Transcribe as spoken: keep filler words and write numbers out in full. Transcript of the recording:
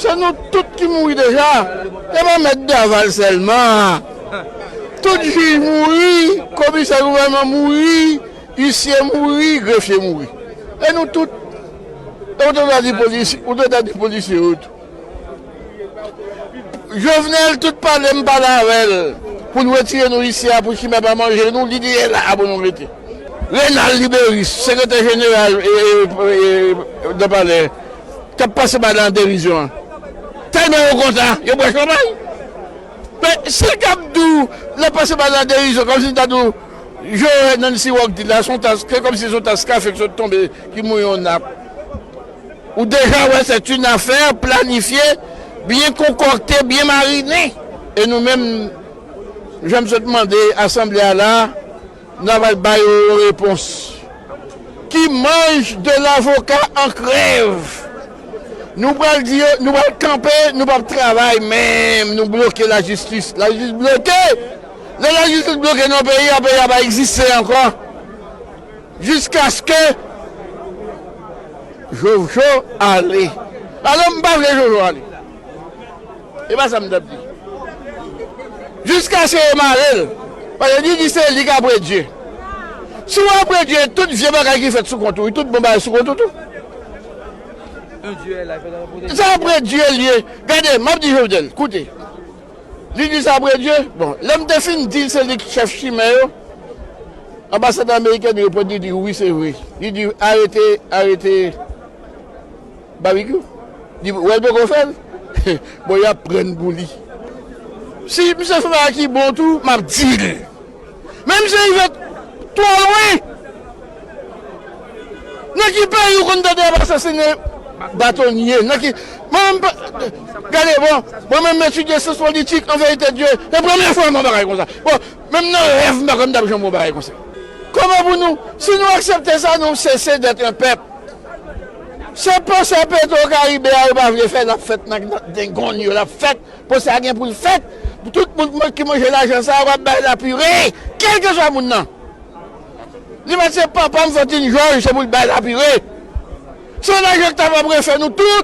Se nou tout ki mouri deja. Se pa mèt Daval sèlman. Tout jij mouri, komisè gouvènman mouri, isye mouri, grefye mouri. E nou tout. E ou te ta di polisye, ou te ta di polisye yo tou. Jovenel, tout pale m pale avè l pou n retire nou isi a, pou chimè pa manje nou, li di e la a pou nou rete. Renald Liberis, sekretè jeneral e, e, e, nan palè, k ap pase bagay la an derizyon an. Tèlman yo kontan, yo bwè chanpay. Men, se k ap di w, l ap pase bagay la an derizyon, kòmsi l ta di w, Joe Nancy Ward di la, se yon tas, se kòmsi se yon tas kafe ki sot tonbe, ki mouye yon nap. Ou deja wè, c'est une affaire planifiée, bien concoctée, bien marinée. E nou menm, jan m sot mande asanble a la, n a pral ba yo yon repons. Qui mange de l'avocat en crève. Nou pral di yo, nou pral kanpe, nou p ap travay menm, nou bloke lajistis. Lajistis bloke. Lè lajistis bloke nan peyi a, peyi a pa egziste ankò. Jiskaske Jojo ale. Alò, m pa vle Jojo ale. E pa sa m t ap di. Jiskaske yo mare l. Paske li di se li k ap predye. Si w ap predye, tout vye bagay ki fèt sou kont ou, tout bon bagay sou kont ou tou. Se ap predye l ye. Gade, m ap di Jovenel, koute. Li di sa predye. Bon, lè m te fin di l se li k chèf chimè yo, anbasadè ameriken reponn li di wi, se vre. Li di arete, arete Babikyou. Li wè l poko fè l. Bon, y ap pran pou li. Si misye fè bagay ki bon tou, m ap di l. Men misye rive twò lwen. Nan ki peyi ou konn tande y ap asasinen batonye? Nan ki, mwen menm pa, gade, bon, mwen menm m etidye syans politik, an verite Dye, se premye fwa m wè yon bagay konsa. Bon, menm nan rèv m pa kwè m t ap janm wè yon bagay konsa. Kòman pou nou, si nou aksepte sa, nou sese d'être un peuple. Se pwosè Petro Caribe a yo pa vle fè, l ap fèt nan, nan dengonn yo, l ap fèt. Pwosè a gen pou l fèt. Tout moun ki manje lajan sa a, w ap bay lapire. Kèlkeswa moun nan. Li mèt se papa m, Fantine Georges, se pou l bay lapire. Se yon lajan k ta pral refè nou tout.